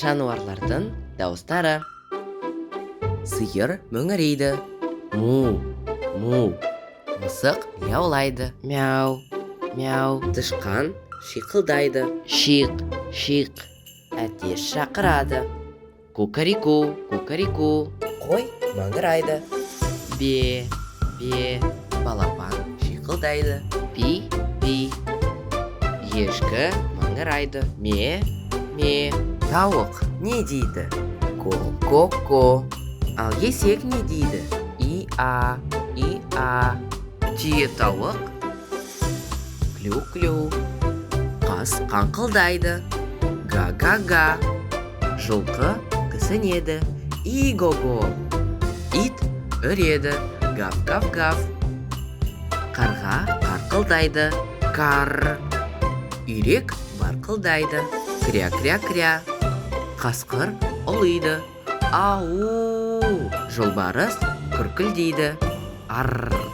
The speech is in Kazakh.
Жануарлардың дауыстары. Сиыр мөңірейді. Му, му. Мысық мияулайды. Мяу, мяу. Тышқан шиқылдайды. Шиқ, шиқ. Әтеш шақырады. Кукареку, кукареку. Қой маңырайды. Бе, бе. Балапан шиқылдайды. Пи, пи. Ешкі маңырайды. Ме, ме. Тауық не дейді? Ко, ко, ко. Ал есек не дейді? И, а, и, а. Түйе тауық. Клю, клю. Қаз қаңқылдайды. Га, га, га. Жылқы кісінеді. И, го, го. Ит үреді. Гав, гав, гав. Қарға қарқылдайды. Кар. Үйрек барқылдайды. Кря, кря, кря. Қасқыр ұлиды. Ау! Жолбарыс күркілдейді. Арр.